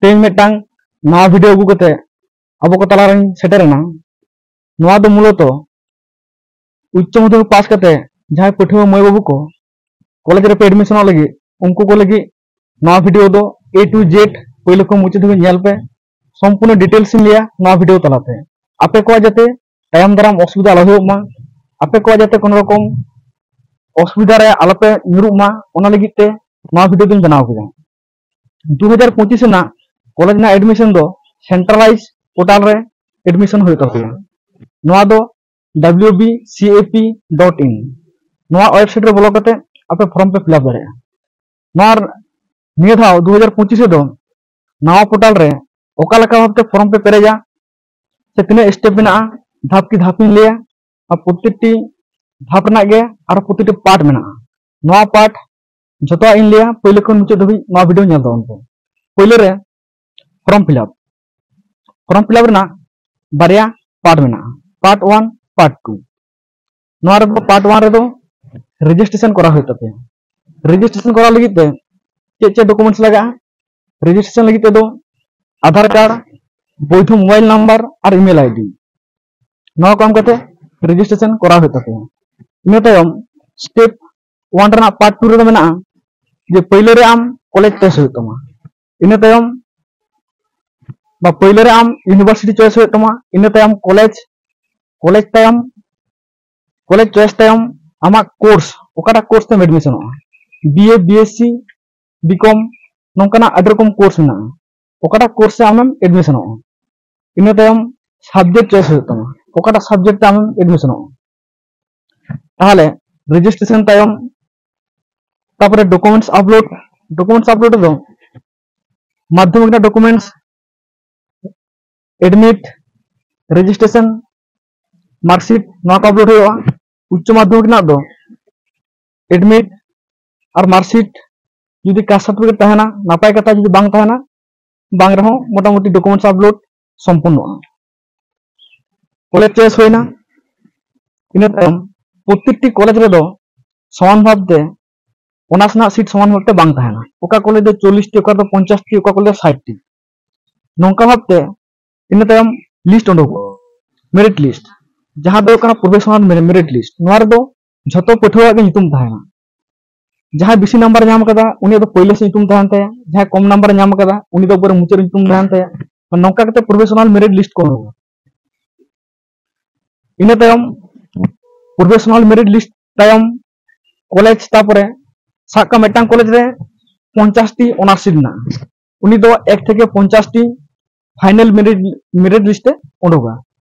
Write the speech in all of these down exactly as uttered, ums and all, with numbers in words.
ᱛᱮᱦᱮᱧ ᱢᱤᱫᱴᱟᱝ ᱱᱟᱣᱟ ᱵᱷᱤᱰᱤᱭᱳ ᱟᱹᱜᱩ ᱠᱟᱛᱮ ᱟᱵᱚ ᱠᱚ ᱛᱟᱞᱟᱨᱮᱧ ᱥᱮᱴᱮᱨ ᱮᱱᱟ᱾ ᱱᱚᱣᱟ ᱫᱚ ᱢᱩᱞᱚᱛᱚ ᱩᱪᱪᱚ ᱢᱟᱫᱽᱫᱷᱚᱢᱤᱠ ᱯᱟᱥ ᱠᱟᱛᱮ ᱡᱟᱦᱟᱸᱭ ᱯᱟᱹᱴᱷᱩᱣᱟᱹ ᱢᱟᱹᱭ ᱵᱟᱹᱵᱩ ᱠᱚ ᱠᱚᱞᱮᱡᱽ ᱨᱮᱯᱮ ᱮᱰᱢᱤᱥᱚᱱᱚᱜ ᱞᱟᱹᱜᱤᱫ, ᱩᱱᱠᱩ ᱠᱚ ᱞᱟᱹᱜᱤᱫ ᱱᱚᱣᱟ ᱵᱷᱤᱰᱤᱭᱳ ᱫᱚ A to Z ᱯᱳᱭᱞᱳ ᱠᱷᱚᱱ ᱢᱩᱪᱟᱹᱫ ᱫᱷᱟᱹᱵᱤᱡ ᱧᱮᱞ ᱯᱮ᱾ ᱥᱚᱢᱯᱩᱨᱱᱚ ᱰᱤᱴᱮᱞᱥ ᱤᱧ ᱞᱟᱹᱭᱟ ᱱᱚᱣᱟ ᱵᱷᱤᱰᱤᱭᱳ ᱛᱟᱞᱟᱛᱮ᱾ ᱟᱯᱮ ᱠᱚᱣᱟᱜ ᱡᱟᱛᱮ ᱛᱟᱭᱚᱢ ᱫᱟᱨᱟᱢ ᱚᱥᱩᱵᱤᱫᱷᱟ ᱟᱞᱚ ᱦᱩᱭᱩᱜ ᱢᱟ, ᱟᱯᱮ ᱠᱚᱣᱟᱜ ᱡᱟᱛᱮ ᱠᱳᱱᱳ ᱨᱚᱠᱚᱢ ᱚᱥᱩᱵᱤᱫᱷᱟ ᱨᱮ ᱟᱞᱚᱯᱮ ᱧᱩᱨᱩᱜ ᱢᱟ, ᱚᱱᱟ ᱞᱟᱹᱜᱤᱫ ᱛᱮ ᱱᱚᱣᱟ ᱵᱷᱤᱰᱤᱭᱳ ᱫᱚᱧ ᱵᱮᱱᱟᱣ ᱠᱮᱫᱟ᱾ ᱫᱩ ᱦᱟᱡᱟᱨ ᱯᱚᱸᱪᱤᱥ ᱨᱮᱱᱟᱜ ᱠᱚᱞᱮᱡᱽ ᱨᱮᱱᱟᱜ ᱮᱰᱢᱤᱥᱚᱱ ᱫᱚ ᱥᱮᱱᱴᱨᱟᱞᱟᱭᱤᱡᱽ ᱯᱳᱨᱴᱟᱞ ᱨᱮ ᱮᱰᱢᱤᱥᱚᱱ ᱦᱩᱭᱩᱜ ᱛᱟᱯᱮᱭᱟ᱾ ᱱᱚᱣᱟ ᱫᱚ W B C A P dot in, ᱱᱚᱣᱟ ᱳᱭᱮᱵᱥᱟᱭᱤᱴ ᱨᱮ ᱵᱚᱞᱚ ᱠᱟᱛᱮ ᱟᱯᱮ ᱯᱷᱚᱨᱢ ᱯᱮ ᱯᱷᱤᱞᱟᱯ ᱫᱟᱲᱮᱭᱟᱜᱼᱟ᱾ ᱱᱚᱣᱟ ᱱᱤᱭᱟᱹ ᱫᱷᱟᱣ ᱫᱩ ᱦᱟᱡᱟᱨ ᱯᱚᱸᱪᱤᱥ ᱨᱮᱫᱚ ᱱᱟᱣᱟ ᱯᱳᱨᱴᱟᱞ ᱨᱮ ᱚᱠᱟ ᱞᱮᱠᱟ ᱵᱷᱟᱵᱛᱮ ᱯᱷᱚᱨᱢ ᱯᱮ ᱯᱮᱨᱮᱡᱟ, ᱥᱮ ᱛᱤᱱᱟᱹᱜ ᱥᱴᱮᱯ ᱢᱮᱱᱟᱜᱼᱟ, ᱫᱷᱟᱯ ᱠᱤ ᱫᱷᱟᱯ ᱤᱧ ᱞᱟᱹᱭᱟ᱾ ᱟᱨ ᱯᱨᱚᱛᱮᱠᱴᱤ ᱫᱷᱟᱯ ᱨᱮᱱᱟᱜ ᱜᱮ ᱟᱨ ᱯᱨᱚᱛᱮᱠᱴᱤ ᱯᱟᱨᱴ ᱢᱮᱱᱟᱜᱼᱟ᱾ ᱱᱚᱣᱟ ᱯᱟᱨᱴ ᱡᱚᱛᱚᱣᱟᱜ ᱤᱧ ᱞᱟᱹᱭᱟ, ᱯᱳᱭᱞᱳ ᱠᱷᱚᱱ ᱢᱩᱪᱟᱹᱫ ᱫᱷᱟᱹᱵᱤᱡ ᱱᱚᱣᱟ ᱵᱷᱤᱰᱤᱭᱳ ᱧᱮᱞ ᱛᱟᱵᱚᱱ ᱯᱮ᱾ ᱯᱳᱭᱞᱳ ᱨᱮ ᱯᱷᱚᱨᱢ ᱯᱷᱤᱞᱟᱯ᱾ ᱯᱷᱚᱨᱢ ᱯᱷᱤᱞᱟᱯ ᱨᱮᱱᱟᱜ ᱵᱟᱨᱭᱟ ᱯᱟᱨᱴ ᱢᱮᱱᱟᱜᱼᱟ, ᱯᱟᱨᱴ ᱳᱣᱟᱱ, ᱯᱟᱨᱴ ᱴᱩ᱾ ᱱᱚᱣᱟ ᱨᱮᱫᱚ ᱯᱟᱨᱴ ᱳᱣᱟᱱ ᱨᱮᱫᱚ ᱨᱮᱡᱤᱥᱴᱨᱮᱥᱚᱱ ᱠᱚᱨᱟᱣ ᱦᱩᱭᱩᱜ ᱛᱟᱯᱮᱭᱟ᱾ ᱨᱮᱡᱤᱥᱴᱨᱮᱥᱚᱱ ᱠᱚᱨᱟᱣ ᱞᱟᱹᱜᱤᱫ ᱛᱮ ᱪᱮᱫ ᱪᱮᱫ ᱰᱚᱠᱩᱢᱮᱱᱴᱥ ᱞᱟᱜᱟᱜᱼᱟ? ᱨᱮᱡᱤᱥᱴᱨᱮᱥᱚᱱ ᱞᱟᱹᱜᱤᱫ ᱛᱮᱫᱚ ᱟᱫᱷᱟᱨ ᱠᱟᱨᱰ, ᱵᱳᱭᱫᱷᱚ ᱢᱳᱵᱟᱭᱤᱞ ᱱᱟᱢᱵᱟᱨ ᱟᱨ ᱤᱢᱮᱞ ᱟᱭᱰᱤ᱾ ᱱᱚᱣᱟ ᱠᱚ ᱮᱢ ᱠᱟᱛᱮ ᱨᱮᱡᱤᱥᱴᱨᱮᱥᱚᱱ ᱠᱚᱨᱟᱣ ᱦᱩᱭᱩᱜ ᱛᱟᱯᱮᱭᱟ᱾ ᱤᱱᱟᱹ ᱛᱟᱭᱚᱢ ᱥᱴᱮᱯ ᱳᱣᱟᱱ ᱨᱮᱱᱟᱜ ᱯᱟᱨᱴ ᱴᱩ ᱨᱮᱫᱚ ᱢᱮᱱᱟᱜᱼᱟ ᱡᱮ ᱯᱳᱭᱞᱳ ᱨᱮ ᱟᱢ ᱠᱚᱞᱮᱡᱽ ᱪᱚᱭᱮᱥ ᱦᱩᱭᱩᱜ ᱛᱟᱢᱟ᱾ ᱤᱱᱟᱹ ᱛᱟᱭᱚᱢ ᱵᱟ ᱯᱳᱭᱞᱳ ᱨᱮ ᱟᱢ ᱤᱭᱩᱱᱤᱵᱷᱟᱨᱥᱤᱴᱤ ᱪᱚᱭᱮᱥ ᱦᱩᱭᱩᱜ ᱛᱟᱢᱟ᱾ ᱤᱱᱟᱹ ᱛᱟᱭᱚᱢ ᱠᱚᱞᱮᱡᱽ, ᱠᱚᱞᱮᱡᱽ ᱛᱟᱭᱚᱢ, ᱠᱚᱞᱮᱡᱽ ᱪᱚᱭᱮᱥ ᱛᱟᱭᱚᱢ ᱟᱢᱟᱜ ᱠᱳᱨᱥ, ᱚᱠᱟᱴᱟᱜ ᱠᱳᱨᱥ ᱛᱮᱢ ᱮᱰᱢᱤᱥᱚᱱᱚᱜᱼᱟ᱾ B A, B S C, B com, ᱱᱚᱝᱠᱟᱱᱟᱜ ᱟᱹᱰᱤ ᱨᱚᱠᱚᱢ ᱠᱳᱨᱥ ᱢᱮᱱᱟᱜᱼᱟ᱾ ᱚᱠᱟᱴᱟᱜ ᱠᱳᱨᱥ ᱨᱮ ᱟᱢᱮᱢ ᱮᱰᱢᱤᱥᱚᱱᱚᱜᱼᱟ᱾ ᱤᱱᱟᱹ ᱛᱟᱭᱚᱢ ᱥᱟᱵᱡᱮᱠᱴ ᱪᱚᱭᱮᱥ ᱦᱩᱭᱩᱜ ᱛᱟᱢᱟ, ᱚᱠᱟᱴᱟᱜ ᱥᱟᱵᱡᱮᱠᱴ ᱛᱮ ᱟᱢᱮᱢ ᱮᱰᱢᱤᱥᱚᱱᱚᱜᱼᱟ᱾ ᱛᱟᱦᱚᱞᱮ ᱨᱮᱡᱤᱥᱴᱨᱮᱥᱚᱱ ᱛᱟᱭᱚᱢ ᱛᱟᱨᱯᱚᱨᱮ ᱰᱚᱠᱩᱢᱮᱱᱴᱥ ᱟᱯᱞᱳᱰ᱾ ᱰᱚᱠᱩᱢᱮᱱᱴᱥ ᱟᱯᱞᱳᱰ ᱨᱮᱫᱚ ᱢᱟᱫᱽᱫᱷᱚᱢᱤᱠ ᱨᱮᱱᱟᱜ ᱰᱚᱠᱩᱢᱮᱱᱴᱥ, ᱮᱰᱢᱤᱴ, ᱨᱮᱡᱤᱥᱴᱨᱮᱥᱚᱱ, ᱢᱟᱨᱠᱥᱤᱴ, ᱱᱚᱣᱟ ᱠᱚ ᱟᱯᱞᱳᱰ ᱦᱩᱭᱩᱜᱼᱟ᱾ ᱩᱪᱪᱚ ᱢᱟᱫᱽᱫᱷᱚᱢᱤᱠ ᱨᱮᱱᱟᱜ ᱫᱚ ᱮᱰᱢᱤᱴ ᱟᱨ ᱢᱟᱨᱠᱥᱤᱴ, ᱡᱩᱫᱤ ᱠᱟᱥᱴ ᱥᱟᱨᱴᱤᱯᱷᱤᱠᱮᱴ ᱛᱟᱦᱮᱱᱟ ᱱᱟᱯᱟᱭ ᱠᱟᱛᱷᱟ, ᱡᱩᱫᱤ ᱵᱟᱝ ᱛᱟᱦᱮᱱᱟ, ᱵᱟᱝ ᱨᱮᱦᱚᱸ ᱢᱚᱴᱟᱢᱩᱴᱤ ᱰᱚᱠᱩᱢᱮᱱᱴᱥ ᱟᱯᱞᱳᱰ ᱥᱚᱢᱯᱩᱨᱱᱚᱜᱼᱟ᱾ ᱠᱚᱞᱮᱡᱽ ᱪᱚᱭᱮᱥ ᱦᱩᱭᱱᱟ᱾ ᱤᱱᱟᱹ ᱛᱟᱭᱚᱢ ᱯᱨᱚᱛᱮᱠᱴᱤ ᱠᱚᱞᱮᱡᱽ ᱨᱮᱫᱚ ᱥᱚᱢᱟᱱ ᱵᱷᱟᱵᱛᱮ ᱚᱱᱟᱨᱥ ᱨᱮᱱᱟᱜ ᱥᱤᱴ ᱥᱚᱢᱟᱱ ᱵᱷᱟᱵᱛᱮ ᱵᱟᱝ ᱛᱟᱦᱮᱱᱟ᱾ ᱚᱠᱟ ᱠᱚᱞᱮᱡᱽ ᱫᱚ ᱪᱚᱞᱞᱤᱥ ᱴᱤ, ᱚᱠᱟ ᱫᱚ ᱯᱚᱧᱪᱟᱥ ᱴᱤ, ᱚᱠᱟ ᱠᱚᱞᱮᱡᱽ ᱫᱚ ᱥᱟᱴ ᱴᱤ᱾ ᱱᱚᱝᱠᱟ ᱵᱷᱟᱵᱛᱮ ᱤᱱᱟᱹ ᱛᱟᱭᱚᱢ ᱞᱤᱥᱴ ᱩᱰᱩᱠᱚᱜᱼᱟ, ᱢᱮᱨᱤᱴ ᱞᱤᱥᱴ, ᱡᱟᱦᱟᱸ ᱫᱚ ᱦᱩᱭᱩᱜ ᱠᱟᱱᱟ ᱯᱨᱚᱯᱷᱮᱥᱚᱱᱟᱞ ᱢᱮᱨᱤᱴ ᱞᱤᱥᱴ᱾ ᱱᱚᱣᱟ ᱨᱮᱫᱚ ᱡᱷᱚᱛᱚ ᱯᱟᱹᱴᱷᱩᱣᱟᱹᱣᱟᱜ ᱜᱮ ᱧᱩᱛᱩᱢ ᱛᱟᱦᱮᱱᱟ᱾ ᱡᱟᱦᱟᱸᱭ ᱵᱮᱥᱤ ᱱᱟᱢᱵᱟᱨ ᱧᱟᱢ ᱠᱟᱫᱟ, ᱩᱱᱤᱭᱟᱜ ᱫᱚ ᱯᱳᱭᱞᱳ ᱥᱮᱫ ᱧᱩᱛᱩᱢ ᱛᱟᱦᱮᱱ ᱛᱟᱭᱟ᱾ ᱡᱟᱦᱟᱸᱭ ᱠᱚᱢ ᱱᱟᱢᱵᱟᱨ ᱧᱟᱢ ᱠᱟᱫᱟ, ᱩᱱᱤ ᱫᱚ ᱮᱠᱵᱟᱨᱮ ᱢᱩᱪᱟᱹᱫ ᱨᱮ ᱧᱩᱛᱩᱢ ᱛᱟᱦᱮᱱ ᱛᱟᱭᱟ᱾ ᱱᱚᱝᱠᱟ ᱠᱟᱛᱮ ᱯᱨᱚᱯᱷᱮᱥᱚᱱᱟᱞ ᱢᱮᱨᱤᱴ ᱞᱤᱥᱴ ᱠᱚ ᱩᱰᱩᱠᱟ᱾ ᱤᱱᱟᱹ ᱛᱟᱭᱚᱢ ᱯᱨᱚᱯᱷᱮᱥᱚᱱᱟᱞ ᱢᱮᱨᱤᱴ ᱞᱤᱥᱴ ᱛᱟᱭᱚᱢ ᱠᱚᱞᱮᱡᱽ, ᱛᱟᱯᱚᱨᱮ ᱥᱟᱵ ᱠᱟᱜ ᱢᱤᱫᱴᱟᱝ ᱠᱚᱞᱮᱡᱽ ᱨᱮ ᱯᱚᱧᱪᱟᱥ ᱴᱤ ᱚᱱᱟᱨᱥ ᱥᱤᱴ ᱢᱮᱱᱟᱜᱼᱟ, ᱩᱱᱤ ᱫᱚ ᱮᱠ ᱛᱷᱮᱠᱮ ᱯᱚᱧᱪᱟᱥ ᱴᱤ ᱯᱷᱟᱭᱱᱮᱞ ᱢᱮᱨᱤᱴ, ᱢᱮᱨᱤᱴ ᱞᱤᱥᱴ ᱮ ᱩᱰᱩᱠᱟ᱾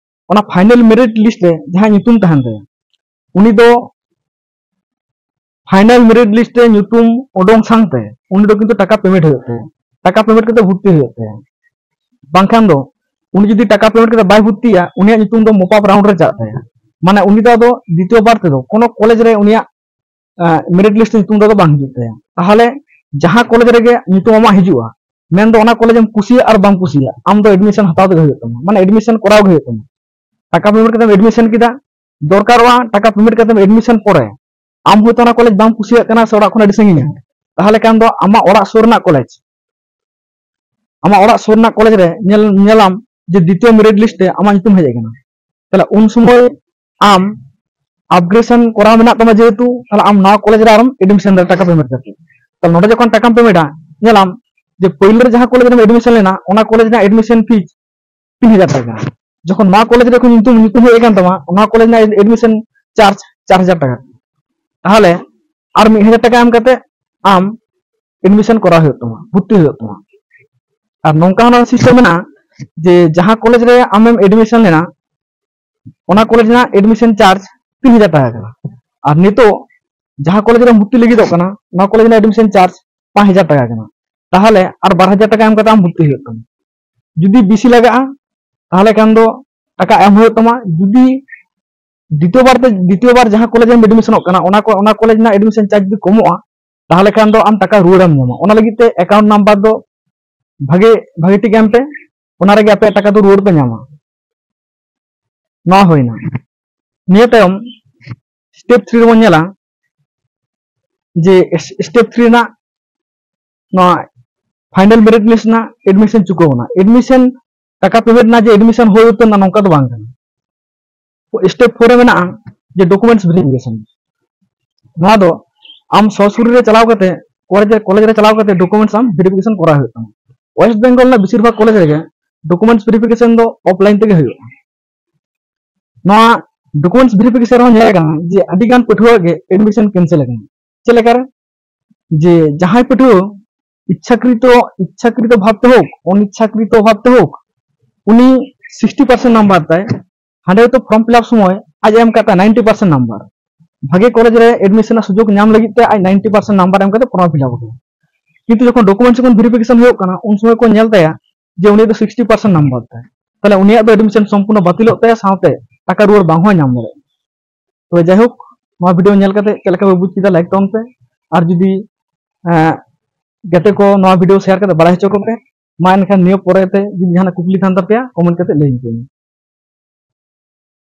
ᱚᱱᱟ ᱯᱷᱟᱭᱱᱮᱞ ᱢᱮᱨᱤᱴ ᱞᱤᱥᱴ ᱨᱮ ᱡᱟᱦᱟᱸᱭ ᱧᱩᱛᱩᱢ ᱛᱟᱦᱮᱱ ᱛᱟᱭᱟ, ᱩᱱᱤ ᱫᱚ ᱯᱷᱟᱭᱱᱮᱞ ᱢᱮᱨᱤᱴ ᱞᱤᱥᱴ ᱨᱮ ᱧᱩᱛᱩᱢ ᱩᱰᱩᱝ ᱥᱟᱶᱛᱮ ᱩᱱᱤ ᱫᱚ ᱠᱤᱱᱛᱩ ᱴᱟᱠᱟ ᱯᱮᱢᱮᱱᱴ ᱦᱩᱭᱩᱜ ᱛᱟᱭᱟ, ᱴᱟᱠᱟ ᱯᱮᱢᱮᱱᱴ ᱠᱟᱛᱮ ᱵᱷᱚᱨᱛᱤ ᱦᱩᱭᱩᱜ ᱛᱟᱭᱟ᱾ ᱵᱟᱝᱠᱷᱟᱱ ᱫᱚ ᱩᱱᱤ ᱡᱩᱫᱤ ᱴᱟᱠᱟ ᱯᱮᱢᱮᱱᱴ ᱠᱟᱛᱮ ᱵᱟᱭ ᱵᱷᱚᱨᱛᱤᱜᱼᱟ, ᱩᱱᱤᱭᱟᱜ ᱧᱩᱛᱩᱢ ᱫᱚ ᱢᱚᱯ ᱟᱯ ᱨᱟᱣᱩᱱᱰ ᱨᱮ ᱪᱟᱜ ᱛᱟᱭᱟ᱾ ᱢᱟᱱᱮ ᱩᱱᱤ ᱫᱚ ᱟᱫᱚ ᱫᱤᱛᱤᱭᱚ ᱵᱟᱨ ᱛᱮᱫᱚ ᱠᱳᱱᱳ ᱠᱚᱞᱮᱡᱽ ᱨᱮ ᱩᱱᱤᱭᱟᱜ ᱢᱮᱨᱤᱴ ᱞᱤᱥᱴ ᱧᱩᱛᱩᱢ ᱫᱚ ᱟᱫᱚ ᱵᱟᱝ ᱦᱤᱡᱩᱜ ᱛᱟᱭᱟ᱾ ᱛᱟᱦᱚᱞᱮ ᱡᱟᱦᱟᱸ ᱠᱚᱞᱮᱡᱽ ᱨᱮᱜᱮ ᱧᱩᱛᱩᱢ ᱟᱢᱟᱜ ᱦᱤᱡᱩᱜᱼᱟ, ᱢᱮᱱᱫᱚ ᱚᱱᱟ ᱠᱚᱞᱮᱡᱽ ᱮᱢ ᱠᱩᱥᱤᱭᱟᱜ ᱟᱨ ᱵᱟᱢ ᱠᱩᱥᱤᱭᱟᱜ, ᱟᱢ ᱫᱚ ᱮᱰᱢᱤᱥᱚᱱ ᱦᱟᱛᱟᱣ ᱛᱮᱜᱮ ᱦᱩᱭᱩᱜ ᱛᱟᱢᱟ, ᱢᱟᱱᱮ ᱮᱰᱢᱤᱥᱚᱱ ᱠᱚᱨᱟᱣ ᱜᱮ ᱦᱩᱭᱩᱜ ᱛᱟᱢᱟ᱾ ᱴᱟᱠᱟ ᱯᱮᱢᱮᱱᱴ ᱠᱟᱛᱮᱢ ᱮᱰᱢᱤᱥᱚᱱ ᱠᱮᱫᱟ, ᱫᱚᱨᱠᱟᱨᱚᱜᱼᱟ ᱴᱟᱠᱟ ᱯᱮᱢᱮᱱᱴ ᱠᱟᱛᱮᱢ ᱮᱰᱢᱤᱥᱚᱱ ᱯᱚᱨᱮ ᱟᱢ ᱦᱚᱭᱛᱳ ᱚᱱᱟ ᱠᱚᱞᱮᱡᱽ ᱵᱟᱢ ᱠᱩᱥᱤᱭᱟᱜ ᱠᱟᱱᱟ ᱥᱮ ᱚᱲᱟᱜ ᱠᱷᱚᱱ ᱟᱹᱰᱤ ᱥᱟᱺᱜᱤᱧᱟ, ᱛᱟᱦᱚᱞᱮ ᱠᱷᱟᱱ ᱫᱚ ᱟᱢᱟᱜ ᱚᱲᱟᱜ ᱥᱩᱨ ᱨᱮᱱᱟᱜ ᱠᱚᱞᱮᱡᱽ, ᱟᱢᱟᱜ ᱚᱲᱟᱜ ᱥᱩᱨ ᱨᱮᱱᱟᱜ ᱠᱚᱞᱮᱡᱽ ᱨᱮ ᱧᱮᱞ, ᱧᱮᱞᱟᱢ ᱡᱮ ᱫᱤᱛᱤᱭᱚ ᱢᱮᱨᱤᱴ ᱞᱤᱥᱴ ᱨᱮ ᱟᱢᱟᱜ ᱧᱩᱛᱩᱢ ᱦᱮᱡ ᱟᱠᱟᱱᱟ᱾ ᱛᱟᱦᱚᱞᱮ ᱩᱱ ᱥᱚᱢᱚᱭ ᱟᱢ ᱟᱯᱜᱨᱮᱰᱮᱥᱚᱱ ᱠᱚᱨᱟᱣ ᱢᱮᱱᱟᱜ ᱛᱟᱢᱟ ᱡᱮᱦᱮᱛᱩ, ᱛᱟᱦᱚᱞᱮ ᱟᱢ ᱱᱟᱣᱟ ᱠᱚᱞᱮᱡᱽ ᱨᱮ ᱟᱨᱚᱢ ᱮᱰᱢᱤᱥᱚᱱ ᱫᱟᱲᱮᱭᱟᱜᱼᱟ ᱴᱟᱠᱟ ᱯᱮᱢᱮᱱᱴ ᱠᱟᱛᱮ᱾ ᱛᱟᱦᱚᱞᱮ ᱱᱚᱰᱮ ᱡᱚᱠᱷᱚᱱ ᱴᱟᱠᱟᱢ ᱯᱮᱢᱮᱱᱴᱟ, ᱧᱮᱞᱟᱢ ᱡᱮ ᱯᱳᱭᱞᱳ ᱨᱮ ᱡᱟᱦᱟᱸ ᱠᱚᱞᱮᱡᱽ ᱨᱮᱢ ᱮᱰᱢᱤᱥᱚᱱ ᱞᱮᱱᱟ, ᱚᱱᱟ ᱠᱚᱞᱮᱡᱽ ᱨᱮᱱᱟᱜ ᱮᱰᱢᱤᱥᱚᱱ ᱯᱷᱤᱡᱽ ᱛᱤᱱ ᱦᱟᱡᱟᱨ ᱴᱟᱠᱟ᱾ ᱡᱚᱠᱷᱚᱱ ᱱᱚᱣᱟ ᱠᱚᱞᱮᱡᱽ ᱨᱮ ᱠᱷᱚᱱ ᱧᱩᱛᱩᱢ, ᱧᱩᱛᱩᱢ ᱦᱮᱡ ᱟᱠᱟᱱ ᱛᱟᱢᱟ, ᱚᱱᱟ ᱠᱚᱞᱮᱡᱽ ᱨᱮᱱᱟᱜ ᱮᱰᱢᱤᱥᱚᱱ ᱪᱟᱨᱡᱽ ᱪᱟᱨ ᱦᱟᱡᱟᱨ ᱴᱟᱠᱟ᱾ ᱛᱟᱦᱚᱞᱮ ᱟᱨ ᱢᱤᱫ ᱦᱟᱡᱟᱨ ᱴᱟᱠᱟ ᱮᱢ ᱠᱟᱛᱮ ᱟᱢ ᱮᱰᱢᱤᱥᱚᱱ ᱠᱚᱨᱟᱣ ᱦᱩᱭᱩᱜ ᱛᱟᱢᱟ, ᱵᱷᱚᱨᱛᱤ ᱦᱩᱭᱩᱜ ᱛᱟᱢᱟ᱾ ᱟᱨ ᱱᱚᱝᱠᱟ ᱦᱚᱸ ᱥᱤᱥᱴᱮᱢ ᱢᱮᱱᱟᱜᱼᱟ ᱡᱮ ᱡᱟᱦᱟᱸ ᱠᱚᱞᱮᱡᱽ ᱨᱮ ᱟᱢᱮᱢ ᱮᱰᱢᱤᱥᱚᱱ ᱞᱮᱱᱟ, ᱚᱱᱟ ᱠᱚᱞᱮᱡᱽ ᱨᱮᱱᱟᱜ ᱮᱰᱢᱤᱥᱚᱱ ᱪᱟᱨᱡᱽ ᱛᱤᱱ ᱦᱟᱡᱟᱨ ᱴᱟᱠᱟ ᱠᱟᱱᱟ᱾ ᱟᱨ ᱱᱤᱛᱚᱜ ᱡᱟᱦᱟᱸ ᱠᱚᱞᱮᱡᱽ ᱨᱮᱢ ᱵᱷᱚᱨᱛᱤ ᱞᱟᱹᱜᱤᱫᱚᱜ ᱠᱟᱱᱟ, ᱚᱱᱟ ᱠᱚᱞᱮᱡᱽ ᱨᱮᱱᱟᱜ ᱮᱰᱢᱤᱥᱚᱱ ᱪᱟᱨᱡᱽ ᱯᱟᱸᱪ ᱦᱟᱡᱟᱨ ᱴᱟᱠᱟ ᱠᱟᱱᱟ᱾ ᱛᱟᱦᱚᱞᱮ ᱟᱨ ᱵᱟᱨ ᱦᱟᱡᱟᱨ ᱴᱟᱠᱟ ᱮᱢ ᱠᱟᱛᱮ ᱟᱢ ᱵᱷᱚᱨᱛᱤ ᱦᱩᱭᱩᱜ ᱛᱟᱢᱟ᱾ ᱡᱩᱫᱤ ᱵᱮᱥᱤ ᱞᱟᱜᱟᱜᱼᱟ, ᱛᱟᱦᱚᱞᱮ ᱠᱷᱟᱱ ᱫᱚ ᱴᱟᱠᱟ ᱮᱢ ᱦᱩᱭᱩᱜ ᱛᱟᱢᱟ᱾ ᱡᱩᱫᱤ ᱫᱤᱛᱤᱭᱚ ᱵᱟᱨ ᱛᱮ, ᱫᱤᱛᱤᱭᱚ ᱵᱟᱨ ᱡᱟᱦᱟᱸ ᱠᱚᱞᱮᱡᱽ ᱨᱮᱢ ᱮᱰᱢᱤᱥᱚᱱᱚᱜ ᱠᱟᱱᱟ, ᱚᱱᱟ ᱠᱚ, ᱚᱱᱟ ᱠᱚᱞᱮᱡᱽ ᱨᱮᱱᱟᱜ ᱮᱰᱢᱤᱥᱚᱱ ᱪᱟᱨᱡᱽ ᱡᱩᱫᱤ ᱠᱚᱢᱚᱜᱼᱟ, ᱛᱟᱦᱚᱞᱮ ᱠᱷᱟᱱ ᱫᱚ ᱟᱢ ᱴᱟᱠᱟ ᱨᱩᱣᱟᱹᱲᱮᱢ ᱧᱟᱢᱟ᱾ ᱚᱱᱟ ᱞᱟᱹᱜᱤᱫ ᱛᱮ ᱮᱠᱟᱣᱩᱱᱴ ᱱᱟᱢᱵᱟᱨ ᱫᱚ ᱵᱷᱟᱜᱮ, ᱵᱷᱟᱜᱮ ᱴᱷᱤᱠ ᱮᱢ ᱯᱮ, ᱚᱱᱟ ᱨᱮᱜᱮ ᱟᱯᱮᱭᱟᱜ ᱴᱟᱠᱟ ᱫᱚ ᱨᱩᱣᱟᱹᱲ ᱯᱮ ᱧᱟᱢᱟ᱾ ᱱᱚᱣᱟ ᱦᱩᱭᱱᱟ᱾ ᱱᱤᱭᱟᱹ ᱛᱟᱭᱚᱢ ᱥᱴᱮᱯ ᱛᱷᱨᱤ ᱨᱮᱵᱚᱱ ᱧᱮᱞᱟ ᱡᱮ ᱥᱴᱮᱯ ᱛᱷᱨᱤ ᱨᱮᱱᱟᱜ ᱱᱚᱣᱟ ᱯᱷᱟᱭᱱᱟᱞ ᱢᱮᱨᱤᱴ ᱞᱤᱥᱴ ᱨᱮᱱᱟᱜ ᱮᱰᱢᱤᱥᱚᱱ ᱪᱩᱠᱟᱹᱣ ᱮᱱᱟ, ᱮᱰᱢᱤᱥᱚᱱ ᱴᱟᱠᱟ ᱯᱮᱢᱮᱱᱴ ᱨᱮᱱᱟᱜ ᱡᱮ ᱮᱰᱢᱤᱥᱚᱱ ᱦᱩᱭ ᱩᱛᱟᱹᱨ ᱮᱱᱟ, ᱱᱚᱝᱠᱟ ᱫᱚ ᱵᱟᱝ ᱠᱟᱱᱟ᱾ ᱥᱴᱮᱯ ᱯᱷᱳᱨ ᱨᱮ ᱢᱮᱱᱟᱜᱼᱟ ᱡᱮ ᱰᱚᱠᱩᱢᱮᱱᱴᱥ ᱵᱷᱮᱨᱤᱯᱷᱤᱠᱮᱥᱚᱱ᱾ ᱱᱚᱣᱟ ᱫᱚ ᱟᱢ ᱥᱚᱨᱟᱥᱚᱨᱤ ᱨᱮ ᱪᱟᱞᱟᱣ ᱠᱟᱛᱮ, ᱠᱚᱞᱮᱡᱽ ᱨᱮ, ᱠᱚᱞᱮᱡᱽ ᱨᱮ ᱪᱟᱞᱟᱣ ᱠᱟᱛᱮ ᱰᱚᱠᱩᱢᱮᱱᱴᱥ ᱟᱢ ᱵᱷᱮᱨᱤᱯᱷᱤᱠᱮᱥᱚᱱ ᱠᱚᱨᱟᱣ ᱦᱩᱭᱩᱜ ᱛᱟᱢᱟ᱾ ᱳᱭᱮᱥᱴ ᱵᱮᱝᱜᱚᱞ ᱨᱮᱱᱟᱜ ᱵᱮᱥᱤᱨ ᱵᱷᱟᱜᱽ ᱠᱚᱞᱮᱡᱽ ᱨᱮᱜᱮ ᱰᱚᱠᱩᱢᱮᱱᱴᱥ ᱵᱷᱮᱨᱤᱯᱷᱤᱠᱮᱥᱚᱱ ᱫᱚ ᱚᱯᱷᱞᱟᱭᱤᱱ ᱛᱮᱜᱮ ᱦᱩᱭᱩᱜᱼᱟ᱾ ᱱᱚᱣᱟ ᱰᱚᱠᱩᱢᱮᱱᱴᱥ ᱵᱷᱮᱨᱤᱯᱷᱤᱠᱮᱥᱚᱱ ᱨᱮᱦᱚᱸ ᱧᱮᱞ ᱟᱠᱟᱱᱟ ᱡᱮ ᱟᱹᱰᱤ ᱜᱟᱱ ᱯᱟᱹᱴᱷᱩᱣᱟᱹ ᱜᱮ ᱮᱰᱢᱤᱥᱚᱱ ᱠᱮᱱᱥᱮᱞ ᱟᱠᱟᱱᱟ᱾ ᱪᱮᱫ ᱞᱮᱠᱟᱨᱮ? ᱡᱮ ᱡᱟᱦᱟᱸᱭ ᱯᱟᱹᱴᱷᱩᱣᱟᱹ ᱤᱪᱪᱷᱟᱠᱨᱤᱛᱚ, ᱤᱪᱪᱷᱟᱠᱨᱤᱛᱚ ᱵᱷᱟᱵᱛᱮ ᱦᱳᱠ, ᱚᱱᱤᱪᱪᱷᱟᱠᱨᱤᱛᱚ ᱵᱷᱟᱵᱛᱮ ᱦᱳᱠ, ᱩᱱᱤ ᱥᱤᱠᱥᱴᱤ ᱯᱟᱨᱥᱮᱱᱴ ᱱᱟᱢᱵᱟᱨ ᱛᱟᱭ, ᱦᱟᱸᱰᱮ ᱦᱚᱭᱛᱳ ᱯᱷᱚᱨᱢ ᱯᱷᱤᱞᱟᱯ ᱥᱚᱢᱚᱭ ᱟᱡ ᱮ ᱮᱢ ᱠᱟᱜ ᱛᱟᱭ ᱱᱟᱭᱤᱱᱴᱤ ᱯᱟᱨᱥᱮᱱᱴ ᱱᱟᱢᱵᱟᱨ᱾ ᱵᱷᱟᱜᱮ ᱠᱚᱞᱮᱡᱽ ᱨᱮ ᱮᱰᱢᱤᱥᱚᱱ ᱨᱮᱱᱟᱜ ᱥᱩᱡᱳᱜᱽ ᱧᱟᱢ ᱞᱟᱹᱜᱤᱫ ᱛᱮ ᱟᱡ ᱱᱟᱭᱤᱱᱴᱤ ᱯᱟᱨᱥᱮᱱᱴ ᱱᱟᱢᱵᱟᱨ ᱮᱢ ᱠᱟᱛᱮ ᱯᱷᱚᱨᱢ ᱯᱷᱤᱞᱟᱯ ᱟᱠᱟᱫᱟ᱾ ᱠᱤᱱᱛᱩ ᱡᱚᱠᱷᱚᱱ ᱰᱚᱠᱩᱢᱮᱱᱴᱥ ᱡᱚᱠᱷᱚᱱ ᱵᱷᱮᱨᱤᱯᱷᱤᱠᱮᱥᱚᱱ ᱦᱩᱭᱩᱜ ᱠᱟᱱᱟ, ᱩᱱ ᱥᱚᱢᱚᱭ ᱠᱚ ᱧᱮᱞ ᱛᱟᱭᱟ ᱡᱮ ᱩᱱᱤᱭᱟᱜ ᱫᱚ ᱥᱤᱠᱥᱴᱤ ᱯᱟᱨᱥᱮᱱᱴ ᱱᱟᱢᱵᱟᱨ ᱛᱟᱭ, ᱛᱟᱦᱞᱮ ᱩᱱᱤᱭᱟᱜ ᱫᱚ ᱮᱰᱢᱤᱥᱚᱱ ᱥᱚᱢᱯᱩᱨᱱᱚ ᱵᱟᱹᱛᱤᱞᱚᱜ ᱛᱟᱭᱟ, ᱥᱟᱶᱛᱮ ᱴᱟᱠᱟ ᱨᱩᱣᱟᱹᱲ ᱵᱟᱝ ᱦᱚᱸ ᱧᱟᱢ ᱫᱟᱲᱮᱭᱟᱜᱼᱟ᱾ ᱛᱚᱵᱮ ᱡᱟᱭᱦᱳᱠ, ᱱᱚᱣᱟ ᱵᱷᱤᱰᱤᱭᱳ ᱧᱮᱞ ᱠᱟᱛᱮ ᱪᱮᱫ ᱞᱮᱠᱟ ᱯᱮ ᱵᱩᱡᱽ ᱠᱮᱫᱟ, ᱞᱟᱭᱤᱠ ᱛᱟᱵᱚᱱ ᱯᱮ, ᱟᱨ ᱡᱩᱫᱤ ᱮᱸ, ᱜᱟᱛᱮ ᱠᱚ ᱱᱚᱣᱟ ᱵᱷᱤᱰᱤᱭᱳ ᱥᱮᱭᱟᱨ ᱠᱟᱛᱮ ᱵᱟᱲᱟᱭ ᱦᱚᱪᱚ ᱠᱚᱯᱮ᱾ ᱢᱟ ᱮᱱᱠᱷᱟᱱ ᱱᱤᱭᱟᱹ ᱯᱚᱨᱮ ᱛᱮ ᱡᱩᱫᱤ ᱡᱟᱦᱟᱱᱟᱜ ᱠᱩᱠᱞᱤ ᱛᱟᱦᱮᱱ ᱛᱟᱯᱮᱭᱟ, ᱠᱚᱢᱮᱱᱴ ᱠᱟᱛᱮ ᱞᱟᱹᱭ ᱯᱮ᱾